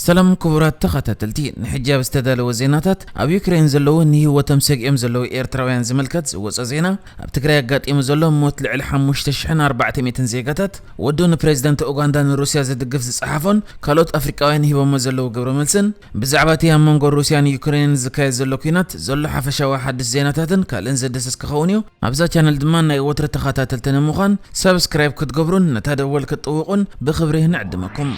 ሰላም ክቡራት ተኸታተልቲ፣ ንሕጂ ኣብ ዝተዳለወ ዜናታት፣ ኣብ ዩክሬን ዘለዉ ንህይወቶም ሰጊኦም ዘለዉ ኤርትራውያን ዝምልከት ዝወጸ ዜና፣ ኣብ ትግራይ ኣጋጢሙ ዘሎ ሞት ልዕሊ ሓሙሽተ ሽሕን ኣርባዕተ ሚእትን ዜጋታት፣ ወዱ ንፕሬዝደንት ኡጋንዳን ሩስያ ዝድግፍ ዝጸሓፎን ካልኦት ኣፍሪቃውያን ሂቦሞ ዘለዉ ግብረ መልስን፣ ብዛዕባ እቲ ኣብ መንጎ ሩስያን ዩክሬንን ዝካየድ ዘሎ ኲናት ዘሎ ሓፈሻዊ ሓድሽ ዜናታትን ካልእን ዘደስስ ክኸውን እዩ። ኣብዛ ቻነል ድማ ናይ ወትሪ ተኸታተልቲ ንምዃን ሰብስክራይብ ክትገብሩን ነታ ደወል ክትጥውቑን ብኽብሪ ንዕድመኩም።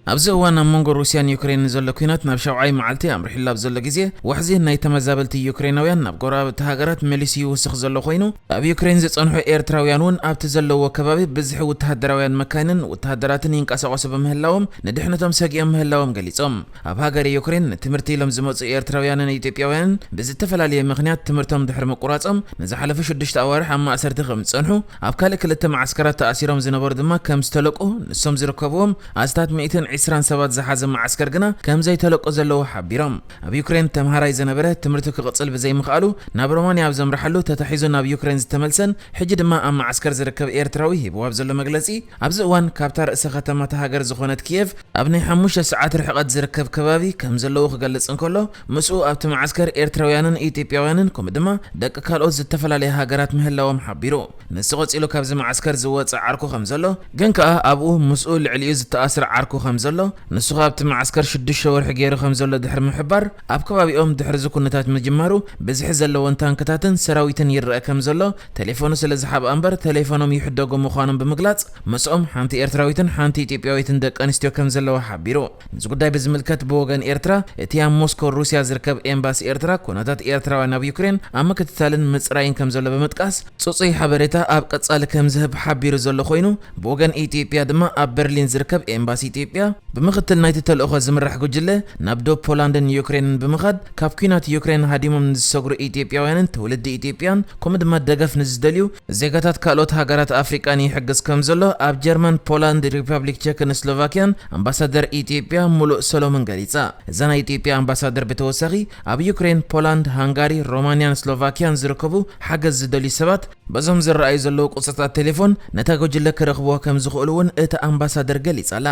ኣብዚ እዋን ኣብ መንጎ ሩስያን ዩክሬንን ዘሎ ኲናት ናብ ሻውዓይ መዓልቲ ኣምሪሑሉ ኣብ ዘሎ ግዜ፣ ዋሕዚ ናይ ተመዛበልቲ ዩክሬናውያን ናብ ጎረባብቲ ሃገራት መሊሱ ይውስኽ ዘሎ ኮይኑ፣ ኣብ ዩክሬን ዝጸንሑ ኤርትራውያን እውን ኣብቲ ዘለዎ ከባቢ ብዝሒ ወተሃደራውያን መካይንን ወተሃደራትን ይንቀሳቐሱ ብምህላዎም፣ ንድሕነቶም ሰጊኦም ምህላዎም ገሊጾም። ኣብ ሃገረ ዩክሬን ንትምህርቲ ኢሎም ዝመጹ ኤርትራውያንን ኢትዮጵያውያንን ብዝተፈላለየ ምኽንያት ትምህርቶም ድሕሪ ምቁራጾም፣ ንዝሓለፉ ሽዱሽተ ኣዋርሕ ኣብ ማእሰርቲ ከም ዝጸንሑ፣ ኣብ ካልእ ክልተ መዓስከራት ተኣሲሮም ዝነበሩ ድማ ከም ዝተለቁ፣ ንሶም ዝርከብዎም ኣስታት ሚእትን ዕስራን ሰባት ዝሓዘ መዓስከር ግና ከም ዘይተለቁ ዘለዉ ሓቢሮም። ኣብ ዩክሬን ተምሃራይ ዝነበረ ትምህርቱ ክቕጽል ብዘይምኽኣሉ፣ ናብ ሮማንያ ኣብ ዘምርሓሉ ተታሒዙ ናብ ዩክሬን ዝተመልሰን፣ ሕጂ ድማ ኣብ መዓስከር ዝርከብ ኤርትራዊ ሂብዎ ኣብ ዘሎ መግለጺ፣ ኣብዚ እዋን ካብታ ርእሰ ከተማ እታ ሃገር ዝኾነት ኪየቭ ኣብ ናይ ሓሙሽተ ሰዓት ርሕቐት ዝርከብ ከባቢ ከም ዘለዉ ክገልጽ እንከሎ፣ ምስኡ ኣብቲ መዓስከር ኤርትራውያንን ኢትዮጵያውያንን ከምኡ ድማ ደቂ ካልኦት ዝተፈላለያ ሃገራት ምህላዎም ሓቢሩ። ንሱ ቀጺሉ ካብዚ መዓስከር ዝወጸ ዓርኩ ከም ዘሎ፣ ግን ከኣ ኣብኡ ምስኡ ልዕሊኡ ዝተኣስረ ዓርኩ ከም ዘሎ፣ ንሱ ከኣ ኣብቲ መዓስከር ሽዱሽተ ወርሒ ገይሩ ከም ዘሎ ድሕሪ ምሕባር፣ ኣብ ከባቢኦም ድሕሪ እዚ ኩነታት ምጅማሩ ብዝሒ ዘለዎን ታንክታትን ሰራዊትን ይረአ ከም ዘሎ፣ ቴሌፎኑ ስለ ዝሓብኣ እምበር ቴሌፎኖም ይሕደጉ ምዃኖም ብምግላጽ፣ ምስኦም ሓንቲ ኤርትራዊትን ሓንቲ ኢትዮጵያዊትን ደቂ ኣንስትዮ ከም ዘለዋ ሓቢሩ። ነዚ ጉዳይ ብዝምልከት ብወገን ኤርትራ፣ እቲ ኣብ ሞስኮ ሩስያ ዝርከብ ኤምባሲ ኤርትራ፣ ኩነታት ኤርትራውያን ኣብ ዩክሬን ኣብ ምክትታልን ምጽራይን ከም ዘሎ ብምጥቃስ፣ ጽጹይ ሓበሬታ ኣብ ቀጻሊ ከም ዝህብ ሓቢሩ ዘሎ ኮይኑ፣ ብወገን ኢትዮጵያ ድማ ኣብ በርሊን ዝርከብ ኤምባሲ ኢትዮጵያ፣ ብምኽትል ናይቲ ተልእኾ ዝምራሕ ጉጅለ፣ ናብ ዶብ ፖላንድን ዩክሬንን ብምኻድ፣ ካብ ኲናት ዩክሬን ሃዲሞም ንዝሰግሩ ኢትዮጵያውያንን ትውልዲ ኢትዮጵያን፣ ከምኡ ድማ ደገፍ ንዝደልዩ ዜጋታት ካልኦት ሃገራት ኣፍሪቃን ይሕግዝ ከም ዘሎ ኣብ ጀርመን፣ ፖላንድ፣ ሪፐብሊክ ቸክን ስሎቫኪያን ኣምባሳደር ኢትዮጵያ ሙሉእ ሰሎምን ገሊጻ። እዛ ናይ ኢትዮጵያ ኣምባሳደር ብተወሳኺ ኣብ ዩክሬን፣ ፖላንድ፣ ሃንጋሪ፣ ሮማንያን ስሎቫኪያን ዝርከቡ ሓገዝ ዝደልዩ ሰባት በዞም ዝረኣዩ ዘለዉ ቁጽርታት ቴሌፎን ነታ ጉጅለ ክረኽብዋ ከም ዝኽእሉ እውን እታ ኣምባሳደር ገሊጻ ኣላ።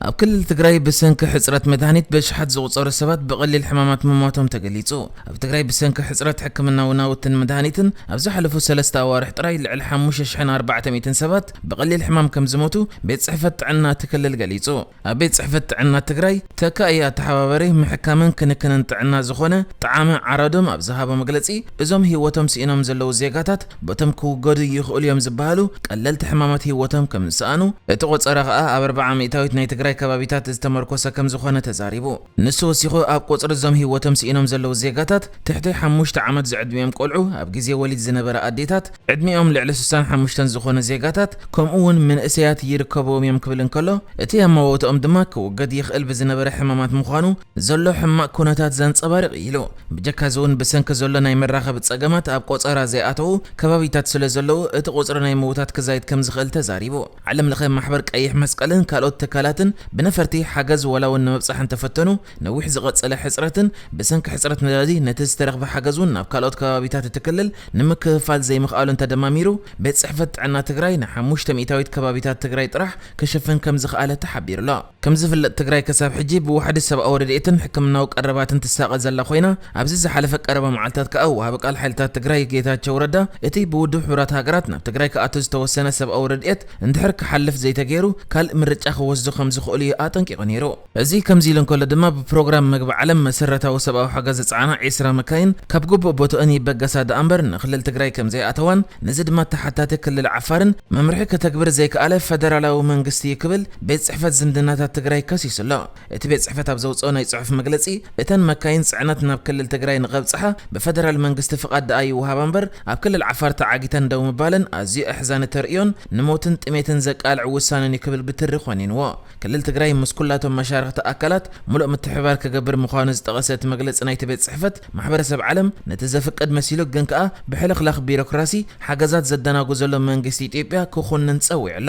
ኣብ ክልል ትግራይ ብሰንኪ ሕጽረት መድሃኒት ብኣሽሓት ዝቑጸሩ ሰባት ብቐሊል ሕማማት ምሟቶም ተገሊጹ። ኣብ ትግራይ ብሰንኪ ሕጽረት ሕክምናዊ ናውትን መድሃኒትን ኣብ ዝሓለፉ ሰለስተ ኣዋርሕ ጥራይ ልዕሊ ሓሙሽተ ሽሕን ኣርባዕተ ሚእትን ሰባት ብቐሊል ሕማም ከም ዝሞቱ ቤት ጽሕፈት ጥዕና እቲ ክልል ገሊጹ። ኣብ ቤት ጽሕፈት ጥዕና ትግራይ ተካኢ ኣተሓባባሪ ምሕካምን ክንክንን ጥዕና ዝኾነ ጠዓመ ዓራዶም ኣብ ዝሃቦ መግለጺ፣ እዞም ህይወቶም ስኢኖም ዘለዉ ዜጋታት በቶም ክውገዱ ይኽእሉ እዮም ዝበሃሉ ቀለልቲ ሕማማት ህይወቶም ከም ዝሰኣኑ፣ እቲ ቆጸራ ከኣ ኣብ ኣርብዓ ሚእታዊት ናይ ትግራይ ከባቢታት ዝተመርኮሰ ከም ዝኾነ ተዛሪቡ። ንሱ ወሲኹ፣ ኣብ ቁጽሪ እዞም ህይወቶም ስኢኖም ዘለዉ ዜጋታት ትሕቲ ሓሙሽተ ዓመት ዝዕድሚኦም ቆልዑ፣ ኣብ ግዜ ወሊድ ዝነበረ ኣዴታት፣ ዕድሚኦም ልዕሊ ስሳን ሓሙሽተን ዝኾነ ዜጋታት፣ ከምኡ እውን መንእሰያት ይርከብዎም እዮም ክብል እንከሎ፣ እቲ ኣመዋውትኦም ድማ ክውገድ ይኽእል ብዝነበረ ሕማማት ምዃኑ ዘሎ ሕማቕ ኩነታት ዘንጸባርቕ እዩ ኢሉ። ብጀካ እዚ እውን ብሰንኪ ዘሎ ናይ መራኸቢ ጸገማት ኣብ ቆጸራ ዘይኣተዉ ከባቢታት ስለ ዘለዉ፣ እቲ ቁጽሪ ናይ ምውታት ክዛይድ ከም ዝኽእል ተዛሪቡ። ዓለም ለኸ ማሕበር ቀይሕ መስቀልን ካልኦት ትካላትን ብነፈርቲ ሓገዝ ዋላ እውን ንምብጻሕ እንተፈተኑ፣ ነዊሕ ዝቐጸለ ሕጽረትን ብሰንኪ ሕጽረት ነዳዲ ነቲ ዝተረኽበ ሓገዝ እውን ናብ ካልኦት ከባቢታት እቲ ክልል ንምክፍፋል ዘይምኽኣሉ እንተደማሚሩ፣ ቤት ጽሕፈት ጥዕና ትግራይ ንሓሙሽተ ሚእታዊት ከባቢታት ትግራይ ጥራሕ ክሽፍን ከም ዝኸኣለ ተሓቢሩ ኣሎ። ከም ዝፍለጥ፣ ትግራይ ክሳብ ሕጂ ብዋሕዲ ሰብኣዊ ረድኤትን ሕክምናዊ ቀረባትን ትሳቐ ዘላ ኮይና፣ ኣብዚ ዝሓለፈ ቀረባ መዓልታት ከኣ ወሃቢ ቃል ሓይልታት ትግራይ ጌታቸው ረዳ፣ እቲ ብውድብ ሕቡራት ሃገራት ናብ ትግራይ ክኣቱ ዝተወሰነ ሰብኣዊ ረድኤት እንድሕር ክሓልፍ ዘይተገይሩ፣ ካልእ ምርጫ ክወስዱ ከም ዝኽእሉ እዩ ኣጠንቂቑ ነይሩ። እዚ ከምዚ ኢሉ እንከሎ ድማ፣ ብፕሮግራም መግቢ ዓለም መሰረታዊ ሰብኣዊ ሓገዝ ዝጸዓና ዒስራ መካይን ካብ ግቡእ ቦትኦን ይበገሳ ደኣ እምበር ንክልል ትግራይ ከም ዘይኣተዋን፣ ነዚ ድማ ተሓታቲ ክልል ዓፋርን መምርሒ ከተግብር ዘይከኣለ ፈደራላዊ መንግስቲ እዩ ክብል ቤት ጽሕፈት ዝምድናታት ትግራይ ከሲሱ ኣሎ። እቲ ቤት ጽሕፈት ኣብ ዘውጽኦ ናይ ጽሑፍ መግለጺ፣ እተን መካይን ጽዕነት ናብ ክልል ትግራይ ንኸብጽሓ ብፈደራል መንግስቲ ፍቓድ ደኣ ይወሃባ እምበር፣ ኣብ ክልል ዓፋር ተዓጊተን ደው ምባለን ኣዝዩ ኣሕዛኒ ተርእዮን ንሞትን ጥሜትን ዘቃልዕ ውሳነን እዩ ክብል ብትሪ ኮኒንዎ። ክልል ትግራይ ምስ ኩላቶም መሻርኽቲ ኣካላት ምሉእ ምትሕብባር ክገብር ምዃኑ ዝጠቐሰ እቲ መግለጺ ናይቲ ቤት ጽሕፈት፣ ማሕበረሰብ ዓለም ነቲ ዘፍቅድ መሲሉ ግን ከኣ ብሕልኽላኽ ቢሮክራሲ ሓገዛት ዘደናጉ ዘሎ መንግስቲ ኢትዮጵያ ክኹንን ጸዊዑ ኣሎ።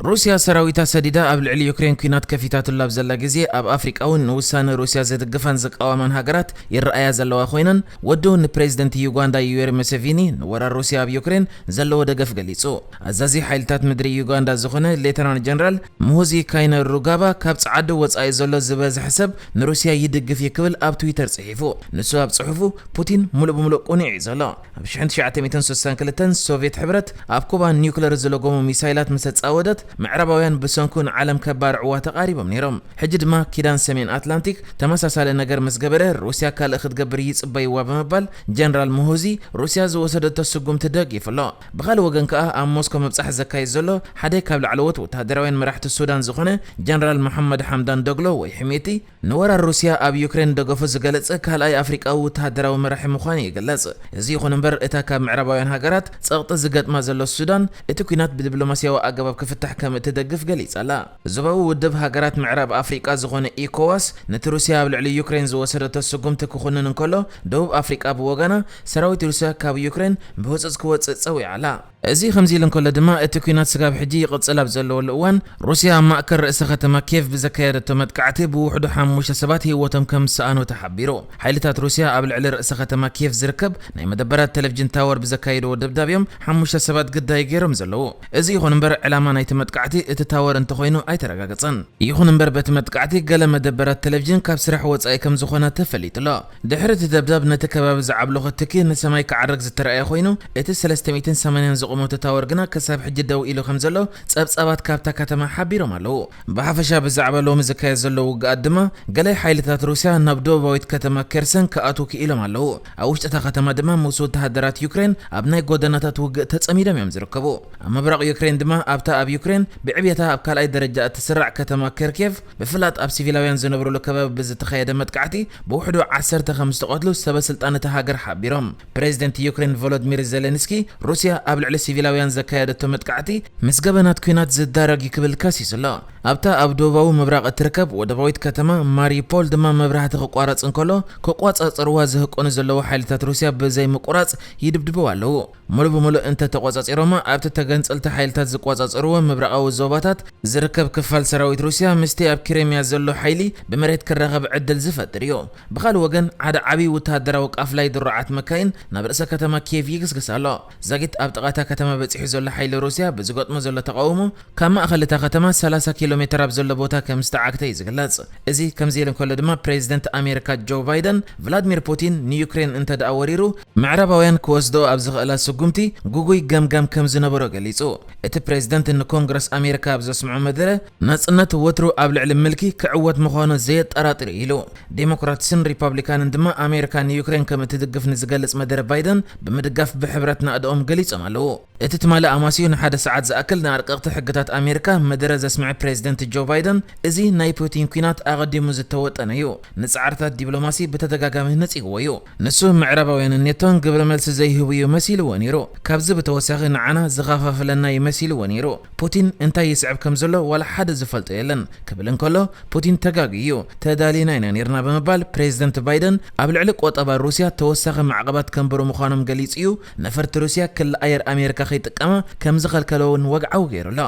ሩስያ ሰራዊታ ሰዲዳ ኣብ ልዕሊ ዩክሬን ኲናት ከፊታትሉ ኣብ ዘላ ግዜ፣ ኣብ ኣፍሪቃ እውን ንውሳነ ሩስያ ዝድግፋን ዝቃወማን ሃገራት ይረኣያ ዘለዋ ኮይነን፣ ወደውን ንፕሬዚደንት ዩጋንዳ ዩዌሪ ሙሴቪኒ ንወራር ሩስያ ኣብ ዩክሬን ዘለዎ ደገፍ ገሊጹ። ኣዛዚ ሓይልታት ምድሪ ዩጋንዳ ዝኾነ ሌተናል ጀነራል ሙሁዚ ካይነ ሩጋባ፣ ካብ ጸዓዱ ወጻኢ ዘሎ ዝበዝሐ ሰብ ንሩስያ ይድግፍ እዩ ክብል ኣብ ትዊተር ጽሒፉ። ንሱ ኣብ ጽሑፉ፣ ፑቲን ሙሉእ ብሙሉእ ቁኑዕ እዩ ዘሎ። ኣብ ሽሕን ትሽዓተ ሚእትን ስሳን ክልተን ሶቪየት ሕብረት ኣብ ኩባ ኒውክለር ዝለጎሙ ሚሳይላት ምስ ኣጻወደት፣ ምዕራባውያን ብሰንኩ ንዓለም ከባርዕዋ ተቓሪቦም ነይሮም። ሕጂ ድማ ኪዳን ሰሜን ኣትላንቲክ ተመሳሳሊ ነገር ምስ ገበረ፣ ሩስያ ካልእ ክትገብር ይጽበይዋ ብምባል ጀነራል ሙሁዚ፣ ሩስያ ዝወሰደቶ ስጉምቲ ደጊፉ ኣሎ። ብኻልእ ወገን ከኣ፣ ኣብ ሞስኮ ምብጻሕ ዘካይድ ዘሎ ሓደ ካብ ላዕለዎት ወተሃደራውያን መራሕቲ ሱዳን ዝኾነ ጀነራል መሓመድ ሓምዳን ዶግሎ ወይ ሕሜቲ፣ ንወራር ሩስያ ኣብ ዩክሬን ደገፉ ዝገለጸ ካልኣይ ኣፍሪቃዊ ወተሃደራዊ መራሒ ምዃኑ ይግለጽ። እዚ ይኹን እምበር፣ እታ ካብ ምዕራባውያን ሃገራት ጸቕጢ ዝገጥማ ዘሎ ሱዳን፣ እቲ ኲናት ብዲፕሎማስያዊ ኣገባብ ክፍታሕ ከም እትደግፍ ገሊጻ ኣላ። ዞባዊ ውድብ ሃገራት ምዕራብ ኣፍሪቃ ዝኾነ ኢኮዋስ፣ ነቲ ሩስያ ኣብ ልዕሊ ዩክሬን ዝወሰደቶ ስጉምቲ ክኹንን እንከሎ፣ ደቡብ ኣፍሪቃ ብወገና፣ ሰራዊት ሩስያ ካብ ዩክሬን ብህጹጽ ክወጽእ ጸዊዓ ኣላ። እዚ ከምዚ ኢሉ እንከሎ ድማ፣ እቲ ኲናት ስጋብ ሕጂ ይቕጽል ኣብ ዘለወሉ እዋን፣ ሩስያ ኣብ ማእከል ርእሰ ከተማ ኬቭ ብዘካየደቶ መጥቃዕቲ ብውሕዱ ሓሙሽተ ሰባት ህይወቶም ከም ዝሰኣኑ ተሓቢሩ። ሓይልታት ሩስያ ኣብ ልዕሊ ርእሰ ከተማ ኬቭ ዝርከብ ናይ መደበራት ቴሌቪዥን ታወር ብዘካየድዎ ደብዳብ እዮም ሓሙሽተ ሰባት ግዳይ ገይሮም ዘለዉ። እዚ ይኹን እምበር፣ ዕላማ ናይቲ መጥቃዕቲ እቲ ታወር እንተኾይኑ ኣይተረጋገጸን። ይኹን እምበር፣ በቲ መጥቃዕቲ ገለ መደበራት ቴሌቪዥን ካብ ስራሕ ወጻኢ ከም ዝኾና ተፈሊጡ ኣሎ። ድሕሪ እቲ ደብዳብ፣ ነቲ ከባቢ ዝዓብለኾ ትኪ ንሰማይ ክዓርግ ዝተራእየ ኮይኑ፣ እቲ ሰለስተ ሚእትን ሰማንያን ዝቑመቱ ታወር ግና ክሳብ ሕጂ ደው ኢሉ ከም ዘሎ ጸብጻባት ካብታ ከተማ ሓቢሮም ኣለዉ። ብሓፈሻ፣ ብዛዕባ ሎሚ ዝካየድ ዘሎ ውግኣት ድማ፣ ገለ ሓይልታት ሩስያ ናብ ደቡባዊት ከተማ ኬርሰን ክኣትዉ ክኢሎም ኣለዉ። ኣብ ውሽጢ እታ ከተማ ድማ፣ ምስ ወተሃደራት ዩክሬን ኣብ ናይ ጎደናታት ውግእ ተጸሚዶም እዮም ዝርከቡ። ኣብ ምብራቕ ዩክሬን ድማ፣ ኣብታ ኣብ ዩክሬን ብዕብየታ ኣብ ካልኣይ ደረጃ እትስራዕ ከተማ ከርኬቭ፣ ብፍላጥ ኣብ ሲቪላውያን ዝነብሩሉ ከባቢ ብዝተኻየደ መጥቃዕቲ ብውሕዱ ዓሰርተ ከም ዝተቐትሉ ሰበ ስልጣን እታ ሃገር ሓቢሮም። ፕሬዚደንት ዩክሬን ቮሎዲሚር ዜሌንስኪ፣ ሩስያ ኣብ ልዕሊ ሲቪላውያን ዘካየደቶ መጥቃዕቲ ምስ ገበናት ኲናት ዝዳረግ እዩ ክብል ከሲሱ ኣሎ። ኣብታ ኣብ ደቡባዊ ምብራቕ እትርከብ ወደባዊት ከተማ ማሪዩፖል ድማ መብራህቲ ክቋረጽ እንከሎ፣ ክቆጻጸርዋ ዝህቀኑ ዘለዉ ሓይልታት ሩስያ ብዘይ ምቁራጽ ይድብድብዋ ኣለዉ። ሙሉ ብሙሉ እንተ ተቆጻጺሮማ፣ ኣብቲ ተገንጸልቲ ሓይልታት ዝቆጻጸርዎ ምብራቓዊ ዞባታት ዝርከብ ክፋል ሰራዊት ሩስያ፣ ምስቲ ኣብ ክሬምያ ዘሎ ሓይሊ ብመሬት ክራኸብ ዕድል ዝፈጥር እዩ። ብኻልእ ወገን፣ ሓደ ዓቢ ወተሃደራዊ ቃፍላይ ድሩዓት መካይን ናብ ርእሰ ከተማ ኪየቭ ይግስግስ ኣሎ። ዛጊት ኣብ ጥቓ እታ ከተማ በጺሑ ዘሎ ሓይሊ ሩስያ ብዝገጥሞ ዘሎ ተቓውሞ፣ ካብ ማእከል እታ ከተማ ሰላሳ ኪሎ ሜተር ኣብ ዘሎ ቦታ ከም ዝተዓግተ እዩ ዝግለጽ። እዚ ከምዚ ኢሉ እንከሎ ድማ፣ ፕሬዚደንት ኣሜሪካ ጆ ባይደን፣ ቭላድሚር ፑቲን ንዩክሬን እንተ ደኣ ወሪሩ፣ ምዕራባውያን ክወስድኦ ኣብ ዝኽእላ ስጉምቲ ግጉይ ገምጋም ከም ዝነበሮ ገሊጹ። እቲ ፕሬዚደንት ንኮንግረስ ኣሜሪካ ኣብ ዘስምዖ መደረ፣ ናጽነት ወትሩ ኣብ ልዕሊ ምልኪ ክዕወት ምዃኑ ዘየጠራጥር እዩ ኢሉ። ዴሞክራትስን ሪፓብሊካንን ድማ፣ ኣሜሪካ ንዩክሬን ከም እትድግፍ ንዝገልጽ መደረ ባይደን ብምድጋፍ ብሕብረት ናእድኦም ገሊጾም ኣለዉ። እቲ ትማሊ ኣማስዩ ንሓደ ሰዓት ዝኣክል ንኣርቀቕቲ ሕግታት ኣሜሪካ መደረ ዘስምዐ ፕሬዚደንት ጆ ባይደን፣ እዚ ናይ ፑቲን ኲናት ኣቐዲሙ ዝተወጠነ እዩ። ንጻዕርታት ዲፕሎማሲ ብተደጋጋሚ ነጺግዎ እዩ። ንሱ፣ ምዕራባውያንን ኔቶን ግብረ መልሲ ዘይህቡ እዩ መሲልዎ ነይሩ። ካብዚ ብተወሳኺ፣ ንዓና ዝኸፋፍለና እዩ መሲልዎ ነይሩ። ፑቲን እንታይ ይስዕብ ከም ዘሎ ዋላ ሓደ ዝፈልጦ የለን ክብል እንከሎ፣ ፑቲን ተጋግዩ እዩ፣ ተዳሊና ኢና ነይርና ብምባል፣ ፕሬዚደንት ባይደን ኣብ ልዕሊ ቆጠባ ሩስያ ተወሳኺ ማዕቐባት ከንብሩ ምዃኖም ገሊጹ እዩ። ነፈርቲ ሩስያ ክሊ ኣየር ኣሜሪካ ከይጥቀማ ከም ዝኸልከለ እውን ወግዓዊ ገይሩ ኣሎ።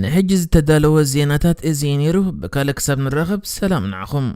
ንሕጂ ዝተዳለወ ዜናታት እዚ እዩ ነይሩ። ብካልእ ክሳብ ንራኸብ፣ ሰላም ንዓኹም።